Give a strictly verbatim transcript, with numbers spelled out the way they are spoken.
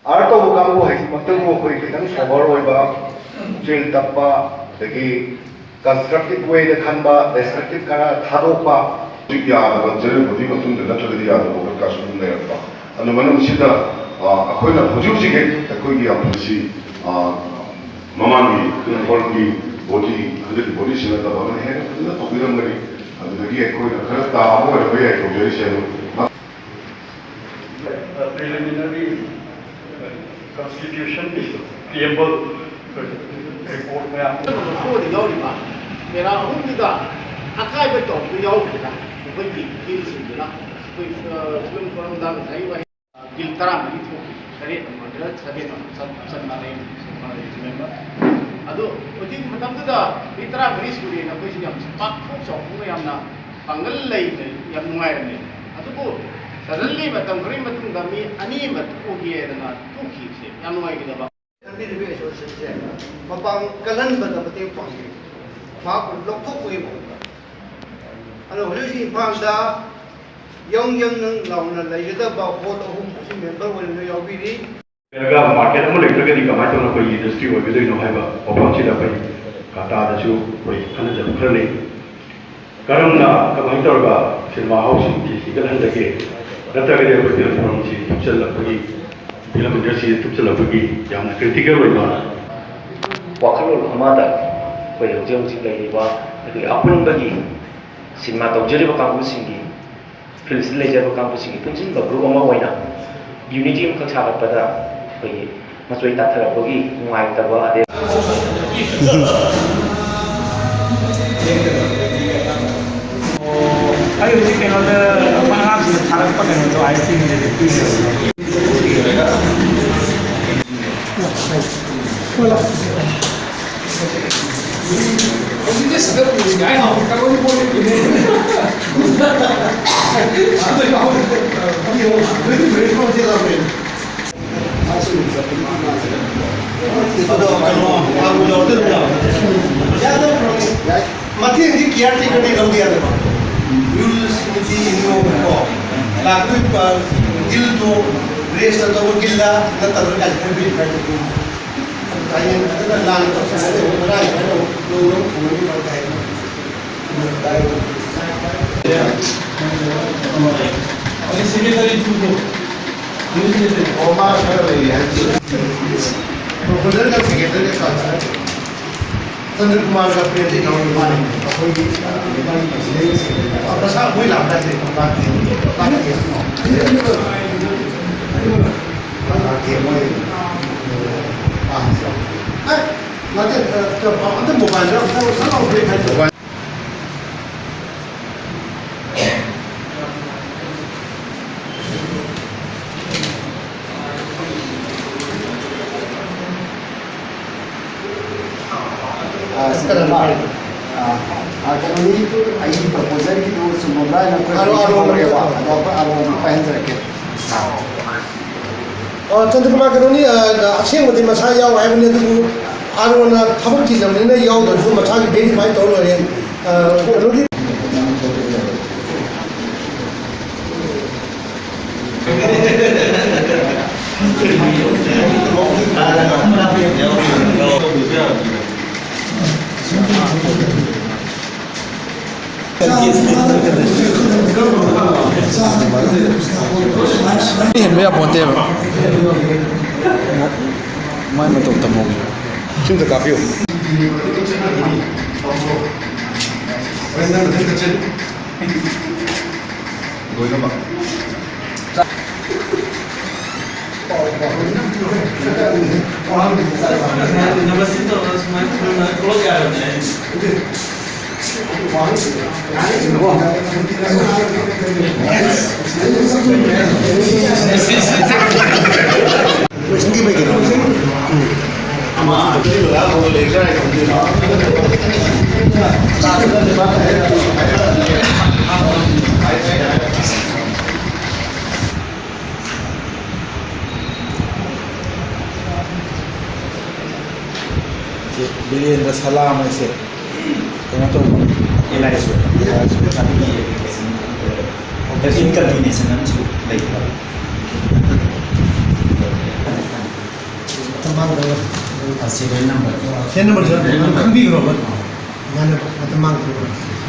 Art ꯇꯧꯕ ꯀꯥꯡꯕꯨ ꯍꯥꯏꯁꯤꯃꯛꯇꯕꯨ ꯑꯩꯈꯣꯏ ꯈꯤꯇꯪ ꯁꯣꯕꯔ ꯑꯣꯏꯕ, ꯄꯨꯛꯆꯦꯜ ꯇꯞꯄ, ꯑꯗꯒꯤ ꯀꯟꯁꯇ꯭ꯔꯛꯇꯤꯚ ꯋꯦꯗ ꯈꯟꯕ, ꯗꯦꯁꯇ꯭ꯔꯛꯇꯤꯚ ꯈꯔ ꯊꯥꯗꯣꯛꯄ꯫ ꯍꯧꯖꯤꯛ ꯌꯥꯗꯕ, ꯖꯦꯅꯔꯦꯜ ꯕꯣꯗꯤ ꯃꯇꯨꯡꯗ ꯅꯠꯇ꯭ꯔꯒꯗꯤ ꯌꯥꯗꯕ ꯈꯔ ꯀꯥꯁꯨ ꯑꯗꯨꯝ ꯂꯩꯔꯛꯄ꯫ ꯑꯗꯨ ꯃꯅꯨꯡꯁꯤꯗ, ꯑ, ꯑꯩꯈꯣꯏꯅ ꯍꯧꯖꯤꯛ ꯍꯧꯖꯤꯛ ꯍꯦꯛ ꯑꯩꯈꯣꯏꯒꯤ ꯌꯥꯝ ꯐꯔꯤꯁꯤ, ꯑ, ꯃꯃꯥꯡꯒꯤ ꯏꯌꯥꯝꯕꯒꯤ ꯕꯣꯗꯤ, ꯍꯟꯗꯛꯀꯤ ꯕꯣꯗꯤꯁꯤ ꯅꯠꯇꯕ ꯑꯃꯅ ꯍꯦꯟꯅ ꯐꯖꯅ ꯇꯧꯕꯤꯔꯝꯒꯅꯤ꯫ ꯑꯗꯨꯗꯒꯤ ꯑꯩꯈꯣꯏꯅ ꯈꯔ ꯇꯥꯕ ꯑꯣꯏꯔꯝꯕ ꯌꯥꯏ ꯇꯧꯖꯔꯤꯁꯦ ꯑꯗꯨ꯫ Preliminary constitution preamble report ꯃꯌꯥꯝ ꯃꯈꯣꯏꯗ ꯌꯥꯎꯔꯤꯕ ꯄꯦꯔꯥ ꯑꯍꯨꯝꯗꯨꯗ ꯑꯀꯥꯏꯕ ꯇꯧꯕ ꯌꯥꯎꯗꯅ ꯑꯩꯈꯣꯏꯒꯤ ꯍꯤꯜꯁꯤꯡꯗꯨꯅ ꯑꯩꯈꯣꯏ ꯐꯤꯂꯝ ꯐꯣꯔꯝꯗ ꯉꯁꯥꯏ ꯋꯥꯍꯩ ꯒꯤꯜ ꯇꯔꯥꯃꯔꯤ ꯊꯣꯛꯈꯤ, ꯇꯔꯦꯠ ꯃꯔꯛ ꯁꯚꯦꯟ ꯆꯞ ꯆꯞ ꯃꯥꯟꯅꯩ꯫ ꯑꯗꯣ ꯍꯧꯖꯤꯛ ꯃꯇꯝꯗꯨꯗ ꯃꯤ ꯇꯔꯥꯃꯔꯤ ꯁꯨꯔꯦꯅ ꯑꯩꯈꯣꯏꯁꯤ ꯌꯥꯝ ꯄꯥꯛꯊꯣꯛ ꯆꯥꯎꯊꯣꯛꯅ ꯌꯥꯝꯅ ꯄꯥꯡꯒꯜ ꯂꯩꯅ ꯌꯥꯝ ꯅꯨꯡꯉꯥꯏꯔꯝꯃꯦ꯫ ꯑꯗꯨꯕꯨ ꯁꯗꯟꯂꯤ ꯃꯇꯝ ꯈꯔꯒꯤ ꯃꯇꯨꯡꯗ ꯃꯤ ꯑꯅꯤ ꯑꯃ ꯊꯣꯛꯈꯤꯗꯅ ꯊꯣꯛꯈꯤꯕꯁꯦ ꯌꯥꯝ ꯅꯨꯡꯉꯥꯏꯒꯗꯕ꯫ ꯈꯟꯕꯤꯔꯤꯕ ꯑꯦꯁꯣꯁꯤꯌꯦꯁꯟꯁꯦ ꯃꯄꯥꯡ ꯀꯜꯍꯟꯕꯗ ꯃꯇꯦꯡ ꯄꯥꯡꯕꯤ꯫ ꯃꯍꯥꯛꯄꯨ ꯂꯧꯊꯣꯛꯄꯒꯤ ꯃꯍꯨꯠꯇ꯫ ꯑꯗꯣ ꯍꯧꯖꯤꯛ ꯍꯧꯖꯤꯛ ꯏꯝꯐꯥꯜꯗ ꯌꯪ ꯌꯪ ꯅꯪ ꯂꯥꯎꯅ ꯂꯩꯒꯗꯕ ꯍꯣꯜ ꯑꯍꯨꯝ ꯑꯁꯤ ꯃꯦꯝꯕꯔ ꯑꯣꯏꯅ ꯌꯥꯎꯕꯤꯔꯤ꯫ ꯂꯩꯔꯒ ꯃꯥꯔꯀꯦꯠ ꯑꯃ ꯂꯩꯇ꯭ꯔꯒꯗꯤ ꯀꯃꯥꯏꯅ ꯇꯧꯅ ꯑꯩꯈꯣꯏ ꯏꯟꯗꯁꯇ꯭ꯔꯤ ꯑꯣꯏꯒꯗꯣꯏꯅꯣ ꯍꯥꯏꯕ ꯋꯥꯐꯝꯁꯤꯗ ꯑꯩꯈꯣꯏ ꯀꯇꯥꯗꯁꯨ ꯑꯩꯈꯣꯏ ꯈꯟꯅꯖꯕ ꯈꯔ ꯂꯩ꯫ ꯀꯔꯝꯅ, ꯀꯃꯥꯏꯅ ꯇꯧꯔꯒ ꯁꯤꯅꯦꯃꯥ ꯍꯥꯎꯁꯁꯤꯡꯁꯤ ꯍꯤꯡꯒꯠꯍꯟꯖꯒꯦ? ꯅꯠꯇ꯭ꯔꯒꯗꯤ ꯑꯩꯈꯣꯏ ꯐꯤꯂꯝ ꯐꯣꯔꯝꯁꯤ ꯊꯨꯞꯆꯜꯂꯛꯄꯒꯤ, ꯐꯤꯂꯝ ꯏꯟꯗꯁꯇ꯭ꯔꯤꯁꯤ ꯊꯨꯞꯆꯜꯂꯛꯄꯒꯤ ꯌꯥꯝꯅ ꯀ꯭ꯔꯤꯇꯤꯀꯦꯜ ꯑꯣꯏꯕ ꯋꯥꯈꯜꯂꯣꯟ ꯑꯃꯗ ꯑꯩꯈꯣꯏ ꯍꯧꯖꯤꯛ ꯍꯧꯖꯤꯛ ꯂꯩꯔꯤꯕ ꯑꯩꯈꯣꯏ ꯑꯄꯨꯟꯕꯒꯤ ꯁꯤꯅꯦꯃꯥ ꯇꯧꯖꯔꯤꯕ ꯀꯥꯡꯕꯨꯁꯤꯡꯒꯤ, ꯐꯤꯜꯁꯤꯗ ꯂꯩꯖꯕ ꯀꯥꯡꯕꯨꯁꯤꯡꯒꯤ ꯄꯨꯟꯁꯤꯟꯕ ꯒ꯭ꯔꯨꯞ ꯑꯃ ꯑꯣꯏꯅ ꯌꯨꯅꯤꯇꯤ ꯑꯃꯈꯛ ꯁꯥꯒꯠꯄꯗ ꯑꯩꯈꯣꯏꯒꯤ ꯃꯆꯣꯏ ꯇꯥꯊꯔꯛꯄꯒꯤ ꯅꯨꯡꯉꯥꯏꯇꯕ, ꯑꯗꯩ ꯑꯩ ꯍꯧꯖꯤꯛ ꯀꯩꯅꯣꯗ ꯑꯉꯥꯡꯁꯤꯡꯅ ꯊꯥꯔꯛꯄ ꯀꯩꯅꯣꯗꯣ ꯑꯥꯏ ꯑꯦꯁ ꯇꯤꯒꯤꯗꯗꯤ ꯄꯤꯈ꯭ꯔꯕꯅꯦ꯫ ꯃꯇꯦꯡꯗꯤ ꯀꯤꯌꯥꯔ ꯇꯦꯀꯔꯗꯤ ꯂꯧꯗ ꯌꯥꯗꯕ꯫ ꯔꯨꯜꯁ ꯅꯤꯇꯤ ꯅꯤꯌꯣꯝ ꯀꯣ, ꯂꯥꯛꯇꯣꯏꯕ ꯒꯤꯜꯗꯣ ꯔꯦꯁꯇ ꯇꯧꯕ ꯒꯤꯜꯂ ꯅꯠꯇ꯭ꯔꯒ ꯀꯟꯇ꯭ꯔꯤꯕ꯭ꯌꯨꯠ ꯍꯥꯏꯗꯣ꯫ ꯍꯌꯦꯡ ꯐꯖꯅ ꯂꯥꯟ ꯇꯧꯁꯜꯂꯗꯤ ꯑꯃꯨꯛ ꯃꯔꯥꯏ ꯍꯥꯏꯅ ꯑꯃꯨꯛ ꯂꯧꯕ ꯐꯪꯕꯒꯤ ꯐꯔꯛ ꯇꯥꯏ꯫ ꯑꯗꯩ ꯁꯦꯀ꯭ꯔꯦꯇꯔꯤ ꯇꯨꯗꯣ꯫ ꯑꯣ, ꯃꯥ ꯈꯔ ꯂꯩꯔꯤ ꯍꯥꯏꯕꯗꯤ꯫ ꯄ꯭ꯔꯣꯄꯣꯖꯦꯜꯒ ꯁꯦꯀ꯭ꯔꯦꯇꯔꯤꯒ ꯆꯥꯟꯅꯔꯦ꯫ ꯆꯟꯗ꯭ꯔ ꯀꯨꯃꯥꯔꯒ ꯄ꯭ꯔꯦꯝꯖꯤ ꯊꯧꯔꯝ ꯃꯥꯅꯤ꯫ ꯑꯩꯈꯣꯏꯒꯤ, ꯑ, ꯂꯩꯀꯥꯏꯒꯤ ꯄ꯭ꯔꯁꯤꯗꯦꯟꯒ ꯁꯦꯀ꯭ꯔꯦꯇꯔꯤꯒ꯫ ꯑ, ꯃꯁꯥ ꯃꯣꯏ ꯂꯥꯛꯄ ꯍꯥꯏꯁꯦ ꯂꯥꯛꯇꯦ꯫ ꯂꯥꯛꯇꯦ ꯃꯣꯏ꯫ ꯂꯥꯛꯇꯦ ꯃꯣꯏ꯫ ꯑ, ꯑ, ꯅꯠꯇꯦ, ꯑ, ꯑ, ꯑꯝꯇ ꯃꯣꯕꯥꯏꯜꯗ ꯑꯝꯇ ꯁꯠ ꯂꯥꯎ ꯕ꯭ꯔꯦꯛ ꯍꯥꯏꯁꯦ꯫ ꯑ, ꯁꯤ ꯀꯩꯅꯣ ꯇꯧꯔꯦ꯫ ꯑ, ꯑ, ꯀꯩꯅꯣꯅꯤ, ꯑꯩꯒꯤ ꯄ꯭ꯔꯣꯄꯣꯖꯦꯜꯒꯤꯗꯨ ꯆꯨꯝꯃꯕ꯭ꯔꯥ ꯍꯥꯏꯅ ꯑꯩꯈꯣꯏ ꯑꯥꯔꯣ, ꯑꯥꯔꯣ, ꯍꯧꯔꯦꯕ꯫ ꯑꯥꯔꯣ꯫ ꯑꯗꯣ ꯑꯩꯈꯣꯏ ꯑꯥꯔꯣ ꯑꯃꯨꯛ ꯄꯥꯏꯍꯟꯖꯔꯛꯀꯦ꯫ ꯑ, ꯆꯟꯗ꯭ꯔꯀꯨꯃꯥꯔ, ꯀꯩꯅꯣꯅꯤ, ꯑ, ꯑꯁꯦꯡꯕꯗꯤ ꯃꯁꯥ ꯌꯥꯎ ꯍꯥꯏꯕꯅꯤ, ꯑꯗꯨꯕꯨ ꯑꯥꯔꯣꯅ ꯊꯕꯛ ꯆꯤꯜꯂꯕꯅꯤꯅ ꯌꯥꯎꯗ꯭ꯔꯁꯨ ꯃꯁꯥꯒꯤ ꯚꯦꯔꯤꯐꯥꯏ ꯇꯧꯔ ꯂꯣꯏꯔꯦ꯫ ꯑ, ꯀꯩꯅꯣꯒꯤ ꯍꯦꯟꯕ ꯌꯥꯄꯣꯟꯇꯦꯕ꯫ ꯃꯥꯏ ꯃꯇꯧ ꯇꯝꯍꯧꯒꯦ꯫ ꯁꯤꯝꯇ ꯀꯥꯞꯄꯤꯌꯨ꯫ ꯂꯣꯏꯅꯃꯛ꯫ ꯂꯣꯏꯁꯤꯟꯈꯤꯕꯒꯤꯅꯣ? ꯎꯝ꯫ ꯕꯤꯔꯦꯟꯗ꯭ꯔ ꯁꯂꯥꯝ ꯍꯥꯏꯁꯦ ꯀꯩꯅꯣ ꯇꯧꯕ? ꯑꯦꯜ ꯑꯥꯏ ꯑꯦꯁ ꯑꯣꯏꯕ꯫ ꯑꯦꯜ ꯑꯥꯏ ꯑꯦꯁ ꯑꯣꯏꯕ꯫ ꯑꯗꯨꯒꯤ ꯑꯦꯄ꯭ꯂꯤꯀꯦꯁꯟ ꯑꯃ ꯑꯣꯏꯔꯦ꯫ ꯑꯣꯀꯦ꯫ ꯏꯟꯀꯟꯚꯤꯅꯤꯌꯦꯟꯁ ꯑꯃꯁꯨ ꯂꯩꯕ꯫ ꯃꯇꯝ ꯃꯥꯡꯗꯕ꯫ Cereal number. ꯁꯤꯔꯤꯌꯦꯜ ꯅꯝꯕꯔꯁꯨ ꯑꯗꯨꯝ ꯈꯪꯕꯤꯈ꯭ꯔꯣꯕ꯫ ꯑꯗꯨꯃꯥꯏꯅ ꯃꯇꯝ ꯃꯥꯡꯗꯅꯕ꯫